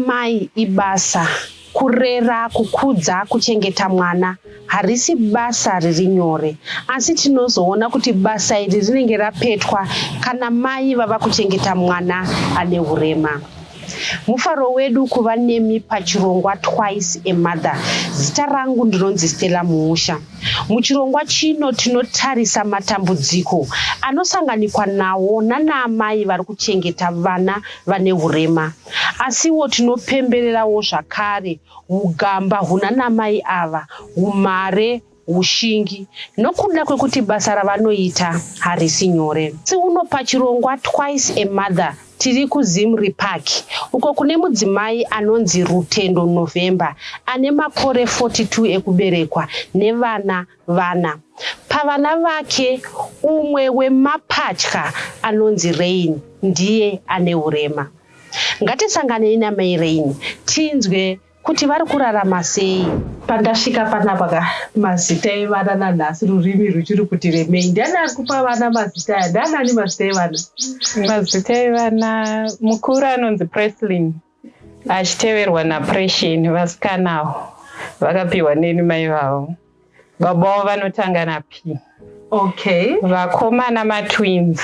Kuva amai ibasa. Kurera, kukudza, kuchengeta mwana harisi basa riri nyore, asi tinozoona kuti basa iri rinenge rapetwa kana mai vava kuchengeta mwana ane urema. Mufaro wedu kuva nemi pachirongwa Twice a Mother. Zita rangu ndinonzi Stella Muusha. Muchirongwa chino tinotarisa matambudziko anosanganikwa nawo nanaamai vari kuchengeta vana vane urema. Asiwo tinopembererawo zvakare ugamba hunanamai ava, umhare, ushingi, nokuda kwekuti basa ravanoita harisi nyore. Musi uno pachirongwa Twice a Mother tiri kuZimri Park uko kune mudzimai anonzi Rutendo November ane makore 42 ekuberekwa nevana vana. Pavana vake, umwe wemapatya anonzi Rain ndiye ane urema. Ngatisanganei namai Rain tinzwe kuti vari kurarama sei. Pandasvika panapa ka, mazita evana nanhasi rurimi ruchiri kuti remei. Ndiani ari kupa vana mazita aya? Ndiani ane mazita evana? Mazita evana, mukuru anonzi Preslin, achiteverwa naPreshin. Vasikanawo vakapiwa neni mai vavo. Baba vavo vanotanga naP. Vakomana matwins,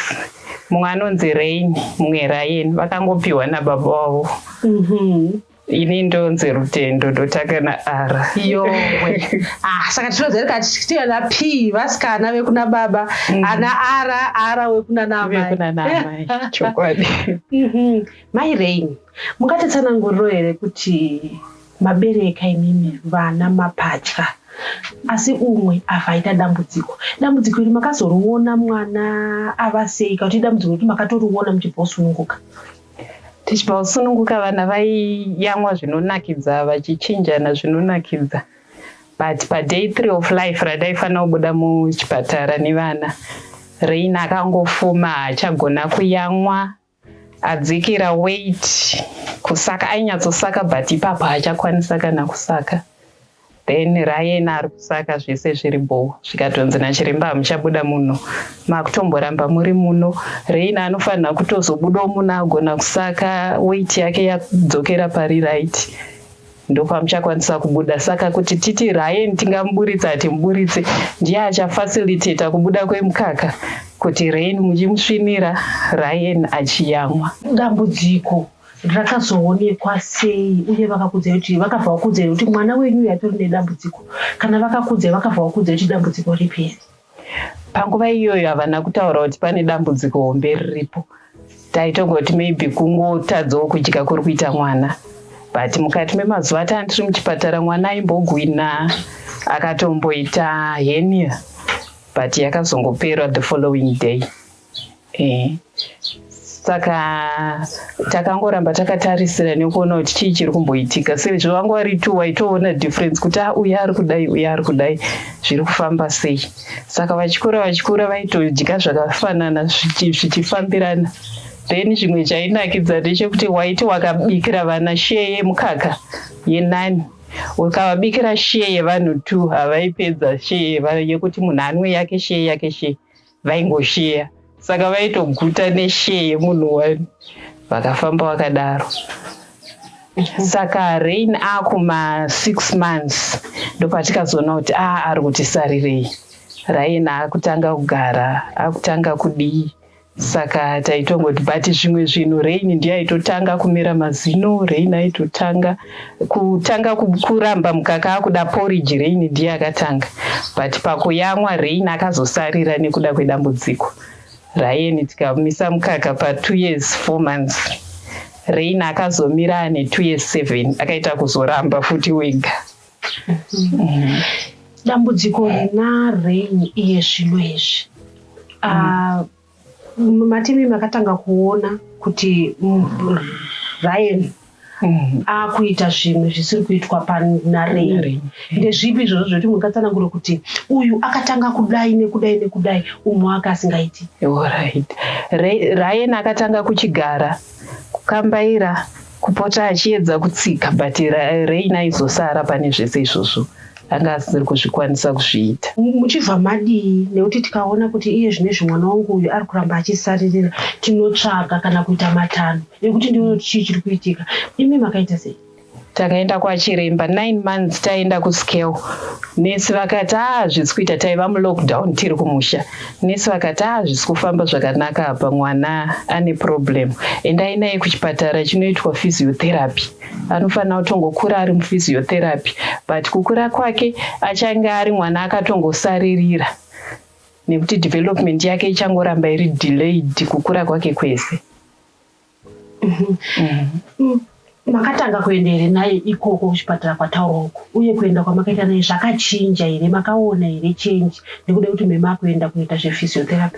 mumwe anonzi Rain, mumwe Ryan, vakangopiwa nababa vavo. Ini ndonzi Rutendo, ndotanga naR. Yowe. Ah, saka tinoziva kuti tiana P vasikana vekuna baba, ana R, R wekuna namai. Vekuna namai, chokwadi. Mai Rain, mungatitsananguriro here kuti mabereka imimi vana mapatya, asi umwe avaita dambudziko? Dambudziko iri makazoriona mwana ava sei, kana kuti dambudziko rekuti makatoriona muchibva kusununguka? Tichibva kusununguka, vana vaiyamwa zvinonakidza, vachichinjana zvinonakidza, but paday 3 of life radaifanira kubuda muchipatara nevana, Rain akangofuma haachagona kuyamwa, adzikira weight. Kusaka ainyatsosaka, but ipapo haachakwanisa kana kusaka. Then Ryan ari kusaka zvese zviri bho, zvikatonzi nachiremba, "Hamuchabuda muno, makutomboramba muri muno. Rain anofanira kutozobudawo muno agona kusaka, weight yake yadzokera pari right, ndopamuchakwanisa kubuda." Saka kuti titi Ryan tingamuburitsa, hatimuburitse. Ndiye achafacilitata kubuda kwemukaka, kuti Rain muchimusvinira, Ryan achiyamwa. Dambudziko rakazoonekwa sei, uye vakakudzai kuti, vakabva vakudzai kuti mwana wenyu uyu atori nedambudziko? Kana vakakudzai, vakabva vakudzai kuti dambudziko ripi here? Panguva iyoyo havana kutaura kuti pane dambudziko hombe riripo. Taitongoti maybe kungotadzawo kudya kuri kuita mwana, but mukati memazuva atanga tiri muchipatara, mwana aimbogwina, akatomboita hernia, but yakazongopera the following day. Saka takangoramba takatarisira nekuona kuti chii chiri kumboitika, sezvo vanga vari two, waitoona difference kuti a uyu ari kudai, uyu ari kudai, zviri kufamba sei. Saka vachikura vachikura, vaitodya zvakafanana, zvichifambirana. Then zvimwe chainakidza ndechekuti waiti wakabikira vana share yemukaka yenani, ukavabikira share yevanhu two, havaipedza share yekuti munhu anwe yake share yake share, vaingosheya. Saka vaitoguta neshare yemunhu one. Vakafamba vakadaro. Saka Rain akuma 6 months ndopatikazoona kuti a ari kuti sarirei. Rain akutanga kugara, akutanga kudii. Saka taitongoti, but zvimwe zvinhu Rain ndiye aitotanga kumera mazino. Rain aitotanga kutanga kuramba mukaka, akuda porridge, Rain ndiye akatanga. But pakuyamwa, Rain akazosarira nekuda kwedambudziko. Ryan tikamisa mukaka pa2 years 4 months. Rain akazomira ane 2 years 7, akaita kuzoramba futi wega. Dambudziko rina Rain iye zvino izvi, matimi makatanga kuona kuti Ryan akuita zvimwe zvisiri kuitwa pana Rain, ndezvipi izvozvo zvekuti mungatsanangure kuti uyu akatanga kudai nekudai nekudai, umwe wake asingaiti? Alright. Ryan akatanga kuchigara, kukambaira, kupota achiedza kutsika, but Rain aizosara pane zvese izvozvo. Anga asiri kuzvikwanisa kuzviita. Muchibva madii? Nekuti tikaona kuti iye zvinezvi mwana wangu uyu ari kuramba achisaririra, tinotsvaga kana kuita matanho ekuti ndione kuti chii chiri kuitika. Imi makaita sei? Takaenda kwachiremba 9 months, taenda kuscale. Nesi vakati, "A, zvisi kuita." Taiva mulockdown, tiri kumusha. Nesi vakati, "A, zvisi kufamba zvakanaka apa, mwana ane problem. Endai naye kuchipatara chinoitwa physiotherapy. Anofanira kutongokura ari muphysiotherapy, but kukura kwake achange ari mwana akatongosaririra, nekuti development yake ichangoramba iri delayed kukura kwake kwese." Makatanga kuenda here naye ikoko kuchipatara kwataurwa uko? Uye kuenda kwamakaita naye zvakachinja here? Makaona here change nekuda kuti memakuenda kunoita zvephysiotherapy?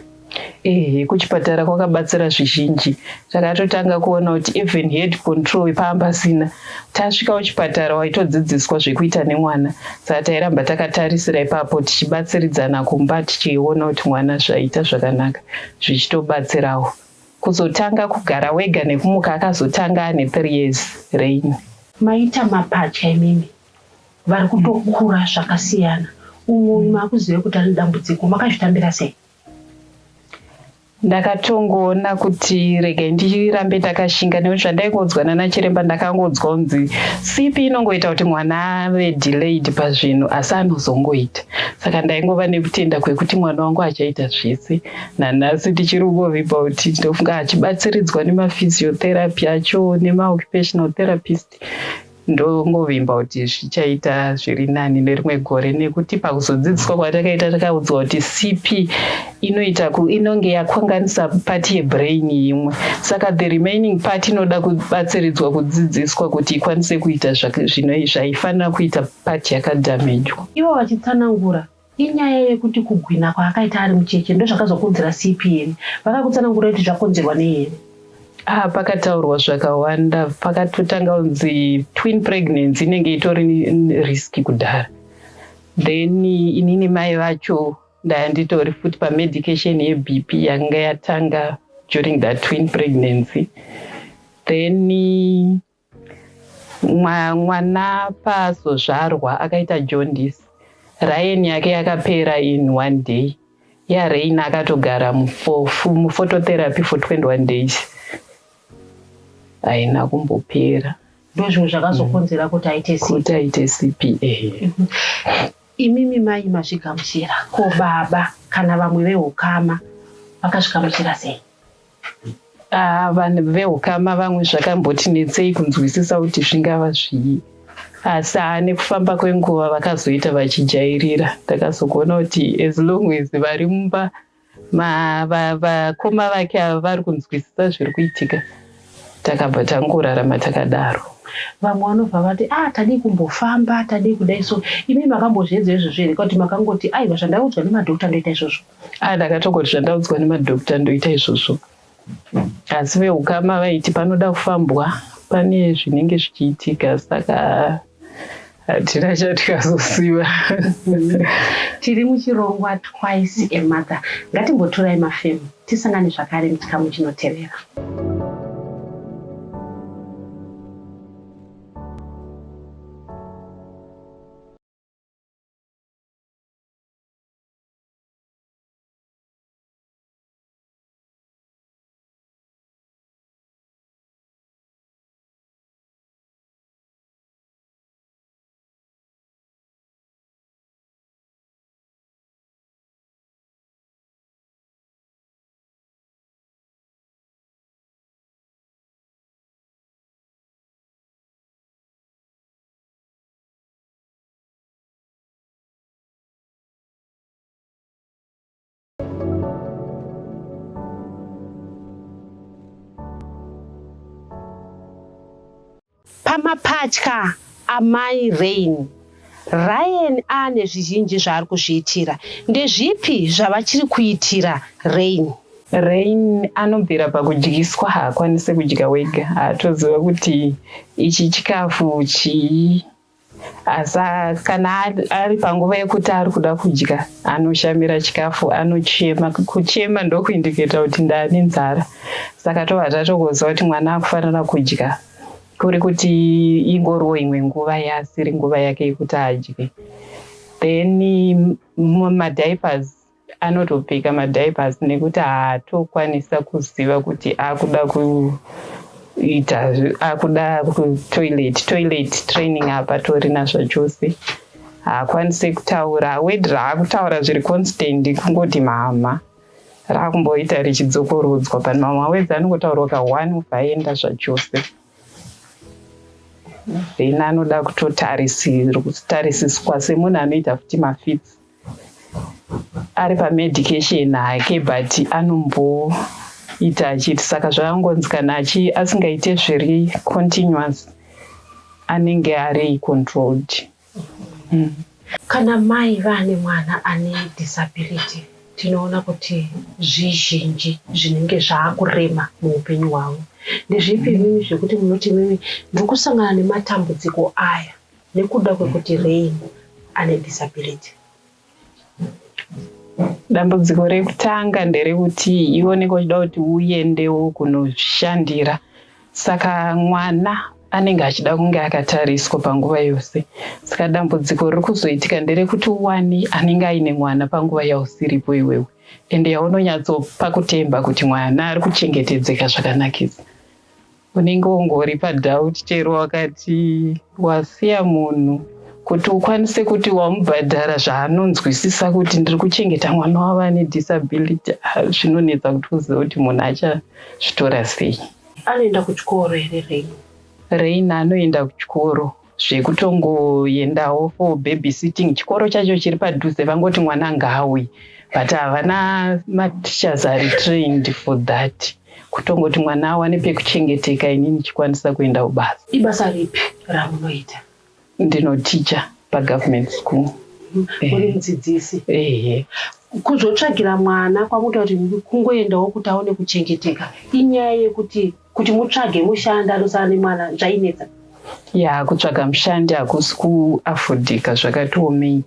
Ehe, kuchipatara kwakabatsira zvizhinji. Takatotanga kuona kuti even head control paambasina. Tasvika kuchipatara, waitodzidziswa zvekuita nemwana, saka tairamba takatarisira ipapo, tichibatsiridzana kumba, tichiona kuti mwana zvaita zvakanaka, zvichitobatsirawo. Kuzotanga kugara wega nekumuka akazotanga ane 3 years, Rain. Maita mapatya imimi vari kutokura zvakasiyana. Umwe uyu maakuziva kuti ane dambudziko, makazvitambira sei? Ndakatongoona kuti regai ndirambe ndakashinga, nekuti zvandaingodzwa nana chiremba, ndakangodzwa kunzi CP inongoita kuti mwana ave delayed pazvinhu, asi anozongoita. Saka ndaingova nekutenda kwekuti mwana wangu achaita zvese. Nanhasi tichiri kungovimba kuti, ndofunga achibatsiridzwa nemaphysiotherapy acho nemaoccupational therapist, ndongovimba kuti zvichaita zviri nani nerimwe gore. Nekuti pakuzodzidziswa kwatakaita, takaudzwa kuti CP inoita inonge yakanganisa part yebrain imwe, saka the remaining part inoda kubatsiridzwa, kudzidziswa kuti ikwanise kuita zvaifanira kuita part yakadhamejwa. Ivo vachitsanangura, inyaya yekuti kugwina kwaakaita ari mucheche ndo zvakazokonzera CP here? Vakakutsanangura kuti zvakonzerwa nei here? Ah, pakataurwa zvakawanda. Pakatotanga kunzi twin pregnancy inenge itori risk kudhara. Then inini mai vacho ndaya nditori futi pamedication yeBP yanga yatanga during that twin pregnancy. Then mwana paazozvarwa akaita jaundice. Ryan yake yakapera in one day, yaRain akatogara muphototherapy for 21 days, haina kumbopera. Ndo zvimwe zvakazokonzera kuti aite CP. Kuti aite CP. Imimi mai mazvigamuchira, ko baba kana vamwe veukama vakazvigamuchira sei? Ah, vanhu veukama vamwe zvakambotinetsei kunzwisisa kuti zvingava zvii, asi haa, nekufamba kwenguva vakazoita vachijairira. Ndakazokuona kuti as long as vari mumba, vakoma vake ava vari kunzwisisa zviri kuitika, takabva tangorarama takadaro. Vamwe vanobva vati, "Ah, tadii kumbofamba, tadii kudai?" So imi makambozviedza izvozvo here, kuti makangoti, "Aiwa, zvandaudzwa nemadhokta ndoita izvozvo"? Ah, ndakatongoti zvandaudzwa nemadhokta ndoita izvozvo, asi veukama vaiti panoda kufambwa, pane zvinenge zvichiitika, saka hatina chatikazoziva. Tiri muchirongwa Twice a Mother. Ngatimbotorai mafemu, tisangane zvakare muchikamu chinotevera. Pamapatya amai Rain, Ryan ane zvizhinji zvaari kuzviitira. Ndezvipi zvavachiri kuitira Rain? Rain anobvira pakudyiswa, haakwanisi kudya wega. Haatoziva kuti ichi chikafu chii, asi kana ari panguva yekuti ari kuda kudya, anoshamira chikafu, anochema. Kuchema ndokuindicata kuti ndaane nzara, saka tobva tatogoziva kuti mwana akufanira kudya. Kuri kuti ingoriwo imwe nguva yaasiri nguva yake yekuti adye. Then madiapers, anotopfeka madiapers nekuti haatokwanisa kuziva kuti akuda kuita, akuda kutoilet. Toilet training hapatorina zvachose. Haakwanisi kutaura word raakutaura zviri constant, kungoti mama, raakumboita richidzokorodzwa pane mamwe mawords anongotaurwa ka1 ubva aenda zvachose. Then anoda kutotarisiswa semunhu anoita futi mafits. Ari pamedication hake, but anomboita achiti, saka zvaangonzi kana asingaite zviri continuous, anenge ari controlled. Kana mai vane mwana ane disability, tinoona kuti zvizhinji zvinenge zvaakurema muupenyu hwavo. Ndezvipi imimi zvekuti munoti imimi ndiri kusangana nematambudziko aya nekuda kwekuti Rain ane disability? Dambudziko rekutanga nderekuti ioneke uchida kuti uendewo kunozvishandira, saka mwana anenge achida kunge akatariswa panguva yose. Saka dambudziko riri kuzoitika nderekuti uwane anenge aine mwana panguva yausiripo iwewe, ende yaunonyatsopa kutemba kuti mwana ari kuchengetedzeka zvakanakisa, unenge ungori padoubt. Chero wakati wasiya munhu, kuti ukwanise kuti wamubhadhara zvaanonzwisisa kuti ndiri kuchengeta mwana wavo ane disability, ah, zvinonetsa kuti uzive kuti munhu achazvitora sei. Anoenda kuchikoro here Rain? Rain anoenda kuchikoro, zvekutongoendawo for baby sitting. Chikoro chacho chiri padhuze, vangoti mwana ngaauye, but havana mateachers ari trained for that. Kutongoti mwana awane pekuchengeteka, inini chikwanisa kuenda kubasa. Ibasa ripi ramunoita? Ndinoticha pagovernment school. Muri mudzidzisi? Ehe. Kuzotsvagira mwana kwamuita kuti kungoendawo kuti aone kuchengeteka, inyaya yekuti kuti mutsvage mushandi anosara nemwana zvainetsa? Ya, kutsvaga mushandi hakusi kuafodhika, zvakatiomei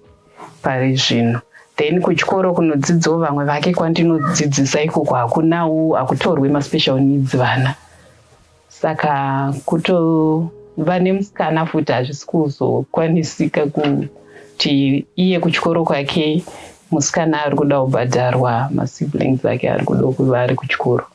pari zvino. Then kuchikoro kunodzidzawo vamwe vake kwandinodzidzisa ikoko hakunawo, hakutorwi maspecial needs vana. Saka kutova nemusikana futi hazvisi kuzokwanisika kuti iye kuchikoro kwake musikana ari kuda kubhadharwa, masiblings ake ari kuda kuva ari kuchikoro.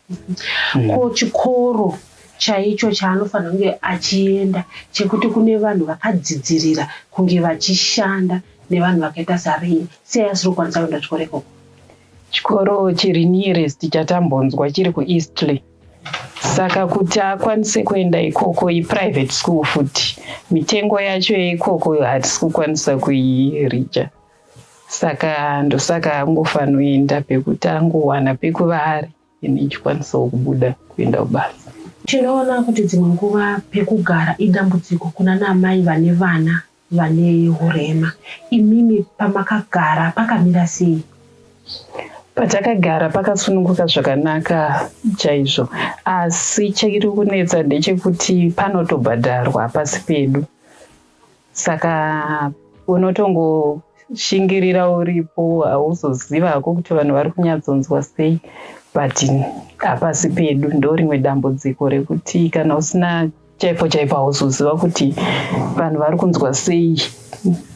Ko chikoro chaicho chaanofanira kunge achienda, chekuti kune vanhu vakadzidzirira kunge vachishanda nevanhu vakaita saRain, sei asiri kukwanisa kuenda chikoro ikoko? Chikoro chiri nearest chatambonzwa chiri kuEastlea, saka kuti akwanise kuenda ikoko, iprivate school futi, mitengo yacho yeikoko hatisi kukwanisa kuiricha. Saka ndosaka angofanoenda pekuti angowana pekuva ari, ini ichikwanisawo kubuda kuenda kubasa. Tinoona kuti dzimwe nguva pekugara idambudziko kuna namai vane vana vane urema. Imimi pamakagara pakamira sei? Patakagara pakasununguka zvakanaka chaizvo, asi chiri kunetsa ndechekuti panotobhadharwa pasi pedu, saka unotongoshingirira uripo. Hauzoziva hako kuti vanhu vari kunyatsonzwa sei, but hapasi pedu. Ndo rimwe dambudziko rekuti kana usina chaipo chaipo, hauzoziva kuti vanhu vari kunzwa sei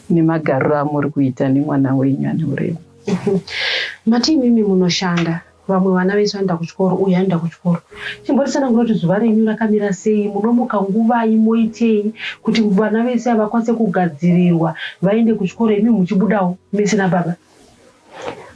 nemagariro amuri kuita nemwana wenyu ane urema. Mati imimi munoshanda, vamwe vana vese vanoenda kuchikoro, uyu anoenda kuchikoro. Chimbotisanangura kuti zuva renyu rakamira sei? Munomuka nguvai, moitei kuti vana vese havakwanise kugadzirirwa vaende kuchikoro, imi muchibudawo mese nababa?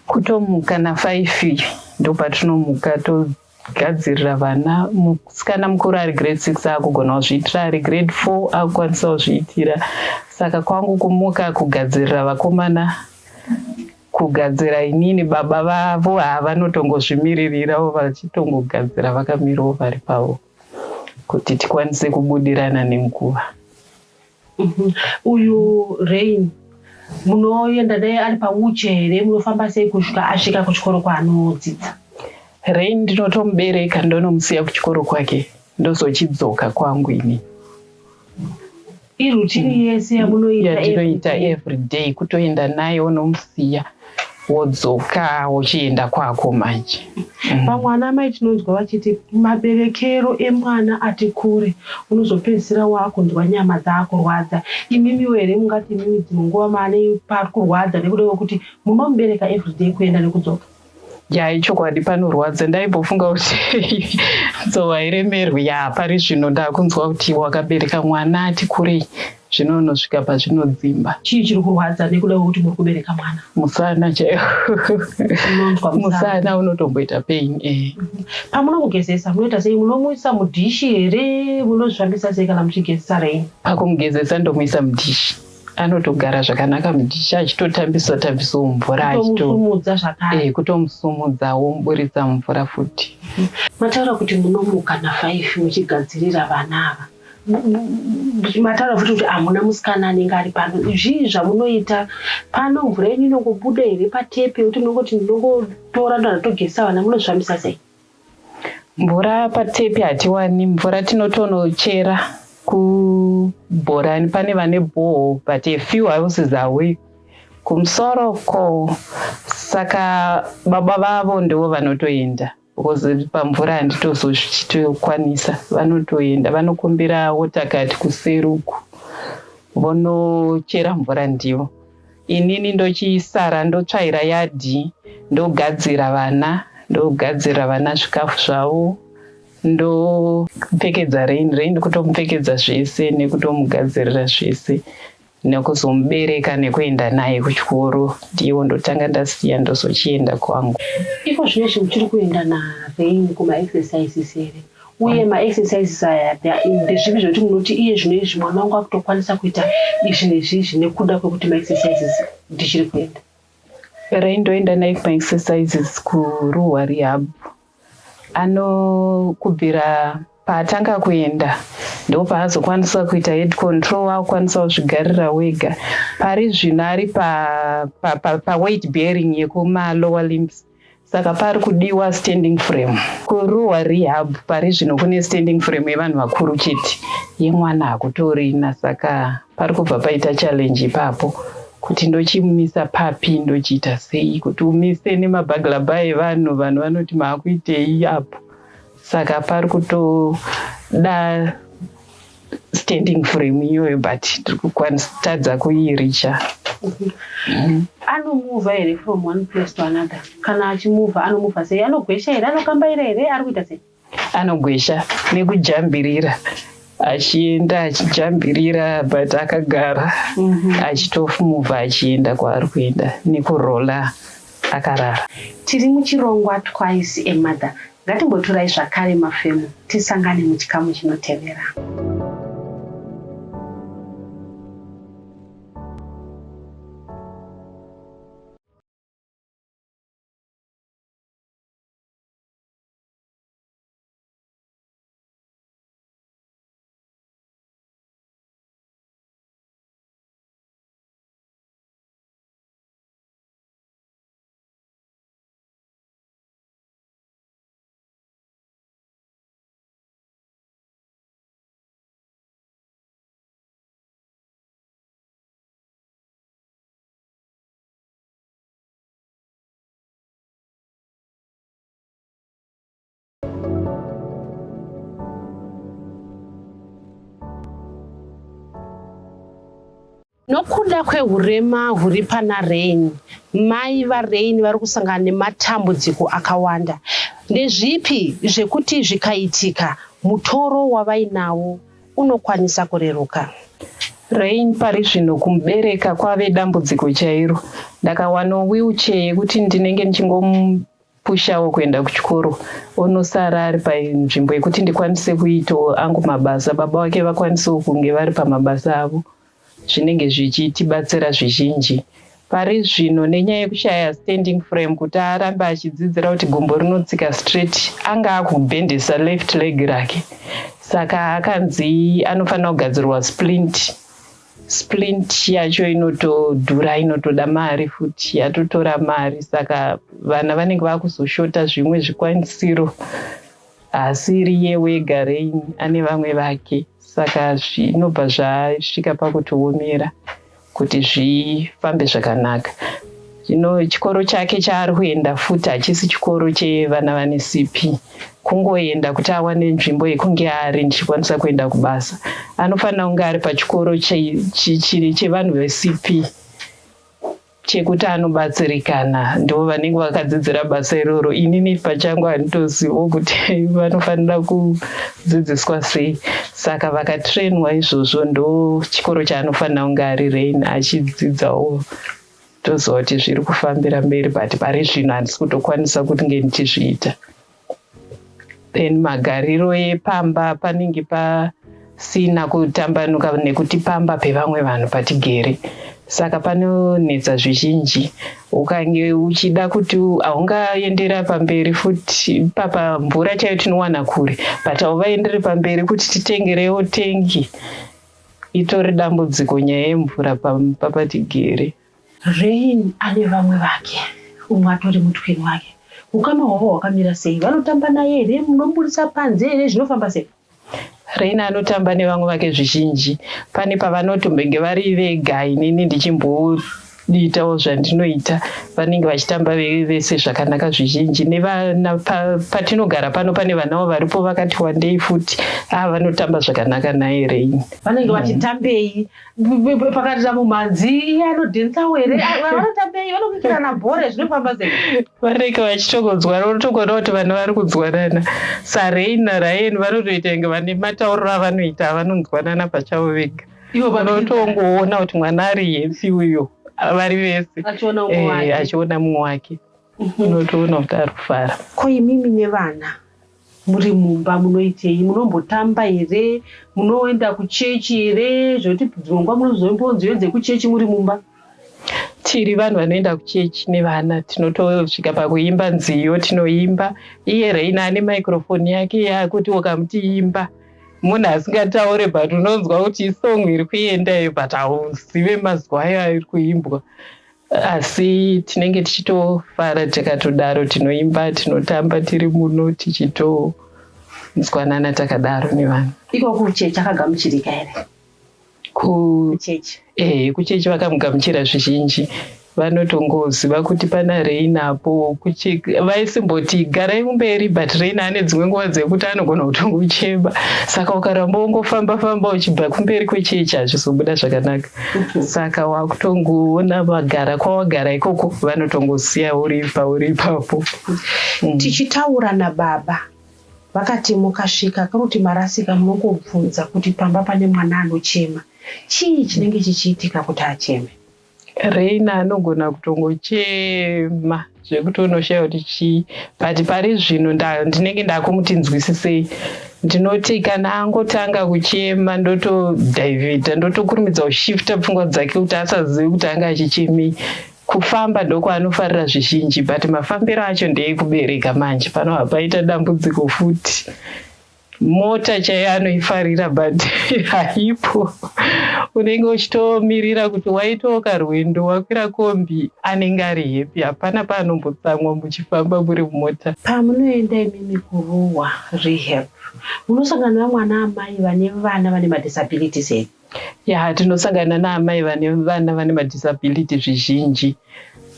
Kutomuka na5 ndopatinomuka, togadzirira vana. Musikana mukuru ari grade 6 akugona kuzviitira, ari grade 4 akukwanisa kuzviitira. Saka kwangu kumuka, kugadzirira vakomana, kugadzira inini. Baba vavo havanotongozvimiririrawo, vachitongogadzira vakamirawo vari pavo kuti tikwanise kubudirana nenguva. Uyu Rain munoenda naye ari pawheelchair here? Munofamba sei kusvika asvika kuchikoro kwaanodzidza? Rain ndinotomubereka, ndonomusiya kuchikoro kwake, ndozochidzoka kwangu ini. Iroutine yese yamunoita? Yandinoita every day, kutoenda naye, onomusiya. Wodzoka wochienda kwako manje. Vamwe ana mai tinonzwa vachiti maberekero emwana ati kure, unozopedzisira wakunzwa nyama dzaakurwadza. Imimiwo here mungati imimi dzimwe nguva maane pari kurwadza nekuda kwekuti munomubereka everyday kuenda nekudzoka? Ya, ichokwadi, panorwadza. Ndaimbofunga kuti nzou hairemerwi. Ya, pari zvino ndakunzwa kuti wakabereka mwana ati kurei, zvinonosvika pazvinodzimba. Chii chiri kurwadza nekuda kwekuti muri kubereka mwana? Musana chaiwo. Unonzwa musana? Musana unotomboita pain, eh. Pamunomugezesa munoita sei? Munomuisa mudhishi here? Munozvifambisa sei kana muchigezesa Rain? Pakumugezesa ndomuisa mudhishi. Anotogara zvakanaka mudhishi, achitotambiswa tambisawo mvura. Kutomusumudza zvakare? Kutomusumudza, womuburitsa mumvura futi. Mataura kuti munomuka na5 muchigadzirira vana ava. Mataura futi kuti hamuna musikana anenge ari pano. Zvii zvamunoita pano? Mvura yenyu inongobuda here patepi yekuti munongoti ndinongotora ndandatogezesa vana? Munozvifambisa sei? Mvura patepi hatiwani mvura, tinotonochera kubhorani. Pane vane borehole, but a few houses away kumusoro ko. Saka baba vavo ndivo vanotoenda, because pamvura handitozozvichitokwanisa. Vanotoenda, vanokumbira water cart kuseruku, vonochera mvura ndivo. Inini ndochisara ndotsvaira yadhi, ndogadzira vana, ndogadzira vana zvikafu zvavo, ndopfekedza Rain. Rain kutomupfekedza zvese nekutomugadzirira zvese nekuzomubereka nekuenda naye kuchikoro. Ndiwo ndotanga ndasiya, ndozochienda kwangu. Iko zvinezvi muchiri kuenda naRain kumaexercises here? Uye maexercises aya ndezvipi zvekuti munoti iye zvino izvi mwana wangu akutokwanisa kuita izvi nezvizvi nekuda kwekuti maexercises ndichiri kuenda? Rain ndoenda naye kumaexercises kuRuwa Rehab. Anokubvira paatanga kuenda ndo paazokwanisa kuita head control, akukwanisa kuzvigarira wega. Pari zvino ari paweight pa bearing yekumalower limbs, saka pari kudiwa standing frame. KuRuwa Rehab pari zvino kune standing frame yevanhu vakuru chete, yemwana hakutorina. Saka pari kubva paita challenge ipapo kuti ndochimumisa papi, ndochiita sei kuti umise nemabhaglabha evanhu. Vanhu vanoti maakuitei apo? Saka pari kutoda standing frame iyoyo, but tiri kukwanisa kuiricha. Anomuvha here from one place to another? Kana achimuvha anomuvha sei? Anogwesha here? Anokambaira here? Ari kuita sei? Anogwesha nekujambirira, achienda achijambirira, but akagara achitomuvha achienda kwaari kuenda nekurola akarara. Tiri muchirongwa Twice a Mother. Ngatimbotorai zvakare mafemo, tisangane muchikamu chinotevera. Nokuda kwehurema huri pana Rain, mai vaRain vari kusangana nematambudziko akawanda. Ndezvipi zvekuti zvikaitika mutoro wavainawo unokwanisa kureruka? Rain pari zvino kumubereka kwave dambudziko chairo. Ndakawanawo wheelchair yekuti ndinenge ndichingomupushawo kuenda kuchikoro, onosara ari panzvimbo yekuti ndikwanise kuitawo angu mabasa, baba vake vakwanisewo kunge vari pamabasa avo. Zvinenge zvichitibatsira zvizhinji. Pari zvino nenyaya yekushaya standing frame kuti arambe achidzidzira kuti gumbo rinotsika straight, anga akubhendesa left leg rake, saka akanzi anofanira kugadzirwa splint. Splint yacho inotodhura, inotoda mari futi, yatotora mari. Saka vana vanenge vakuzoshota zvimwe zvikwanisiro. Haasiri iye wega Rain, ane vamwe vake, saka zvinobva zvasvika pakutiomera kuti zvifambe zvakanaka. Zvino chikoro chake chaari kuenda futi hachisi chikoro chevana vane CP. Kungoenda kuti awane nzvimbo yekunge ari ndichikwanisa kuenda kubasa. Anofanira kunge ari pachikoro chevanhu veCP chekuti anobatsirikana. Ndivo vanenge vakadzidzira basa iroro. Inini pachangu handitozivo kuti vanofanira kudzidziswa sei. Saka vakatrainwa izvozvo ndo chikoro chaanofanira kunge ari Rain achidzidzawo toziva kuti zviri kufambira mberi but pari zvino handisi kutokwanisa kuti nge ndichizviita. Then magariro epamba panenge pasina kutambanuka nekuti pamba pevamwe vanhu patigere saka panonetsa zvizhinji. Ukange uchida kuti haungaendera pamberi futi papa mvura chaiyo tinowana kure but hauvaendere pamberi kuti titengerewo tengi itori dambudziko nyaya yemvura pamba patigere. Rain ane vamwe vake, umwe atori mutwin wake. Ukama hwavo hwakamira sei? Vanotamba naye here? Munomuburitsa panze here? Zvinofamba sei? Rain anotamba nevamwe vake zvizhinji. Pane pavanotombenge vari vega inini ndichimboitawo zvandinoita. Vanenge vachitamba vese zvakanaka zvizhinji. Nevana patinogara pano pane vanawo varipo vakati wandei futi. Ah, vanotamba zvakanaka naye Rain. Vanenge vachitambei? Pakati mumhanzi iye anodhensawo here? Vanotambei? Vanokuitirana bhora zvinofamba sei? Vanenge vachitogonzwana, unotogoona kuti vana vari kunzwanana. SaRain naRyan vanotoita kunge vane matauriro avanoita vanonzwanana pachavo vega. Ivo Unotongoona kuti mwana ari happy uyo vari vese. Achiona mumwe wake. Achiona mumwe wake. Unotoona kuti ari kufara. Ko imimi nevana muri mumba munoitei? Munombotamba here? Munoenda kuchechi here? Zvekuti dzimwe nguva munozoimbawo nziyo dzekuchechi muri mumba? Tiri vanhu vanoenda kuchechi nevana, tinotosvika pakuimba nziyo, tinoimba. Iye Rain ane microphone yake yakuti ukamuti imba munhu asingataure but unonzwa kuti isong iri kuenda iyo but hauzive mazwi ayo ari kuimbwa. Asi tinenge tichitofara takatodaro, tinoimba, tinotamba tiri muno tichitonzwanana takadaro nevanhu. Iko kuchechi akagamuchirika here? Kuchechi. Kuchechi vakamugamuchira zvizhinji. Vanotongoziva kuti pana Rain apo vaisimboti garai kumberi but Rain ane dzimwe nguva dzekuti anogona kutongochema. Saka ukaramba wongofamba famba uchibva kumberi kwechechi hazvizobuda zvakanaka. Saka wakutongoona vagara kwawagara ikoko vanotongosiya uri pauri ipapo. Tichitaura nababa vakati mukasvika kuti marasika munongobvunza kuti pamba pane mwana anochema. Chii chinenge chichiitika kuti acheme? Rain anogona kutongochema zvekuti unoshaya kuti chii but pari zvino ndinenge ndakumuti nzwisisei. Ndinoti kana angotanga kuchema ndotodhaivhita, ndotokurumidza kushifta pfungwa dzake kuti asazive kuti anga achichemei. Kufamba ndokwaanofarira zvizhinji but mafambiro acho ndeekubereka manje pano hapaita dambudziko futi. Mota chaiyo anoifarira but haipo. Unenge uchitomirira kuti waitawo karwendo wakwira kombi anenge ari happy hapana paanombotsamwa muchifamba muri mumota. Pamunoenda imimi kuRuwa Rehab munosangana nevamwe ana amai vane vana vane madisabilities here? Ya, tinosangana naamai vane vana vane madisability zvizhinji.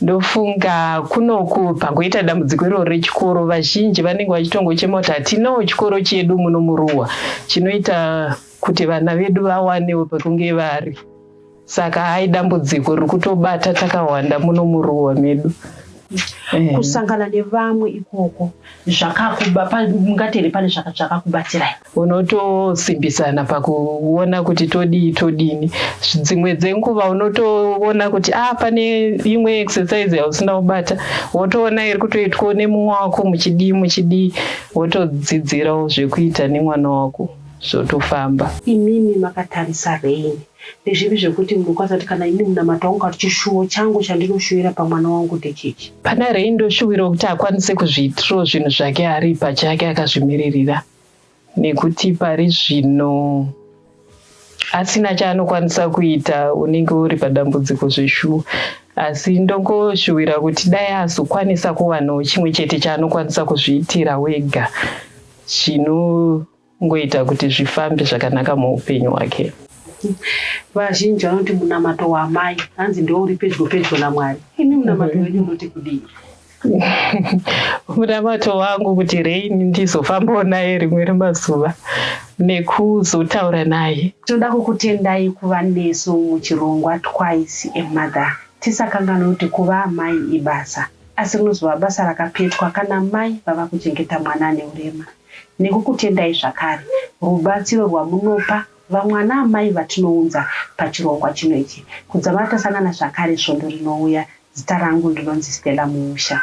Ndofunga kunoku pangoita dambudziko iroro rechikoro vazhinji vanenge vachitongochema kuti hatinawo chikoro chedu muno muRuwa chinoita kuti vana vedu vawanewo pekunge vari. Saka hai dambudziko riri kutobata takawanda muno muRuwa medu. Kusangana nevamwe ikoko mungati here pane zvakakubatsirai? Unotosimbisana pakuona kuti todii todini. Dzimwe dzenguva unotoona kuti pane imwe exercise yausina kubata, wotoona iri kutoitwa nemumwe wako muchidii muchidii, wotodzidzirawo zvekuita nemwana wako zvotofamba. Imimi makatarisa Rain, ndezvipi zvekuti munokwanisa kuti kana ini munamato wangu kana chishuwo changu chandinoshuvira pamwana wangu ndechichi? Pana Rain ndoshuwirawo kuti akwanise kuzviitirawo zvinhu zvake ari pachake akazvimiririra, nekuti pari zvino asina chaanokwanisa kuita unenge uri padambudziko zveshuwa. Asi ndongoshuwira kuti dai azokwanisa kuwanawo chimwe chete chaanokwanisa kuzviitira wega chinongoita kuti zvifambe zvakanaka muupenyu hwake. Vazhinji vanoti munamato waamai hanzi ndiwo uri pedyo pedyo naMwari. Imi munamato wenyu unoti kudii? Munamato wangu kuti Rain ndizofambawo naye rimwe remazuva nekuzotaura naye. Tinoda kukutendai kuva nesu muchirongwa Twice a Mother. Tisakanganwe kuti kuva amai ibasa, asi rinozova basa rakapetwa kana mai vava kuchengeta mwana ane urema. Nekukutendai zvakare rubatsiro rwamunopa vamwe ana amai vatinounza pachirongwa chino ichi. Kudzamara tasangana zvakare svondo rinouya, zita rangu ndinonzi Stella Muusha.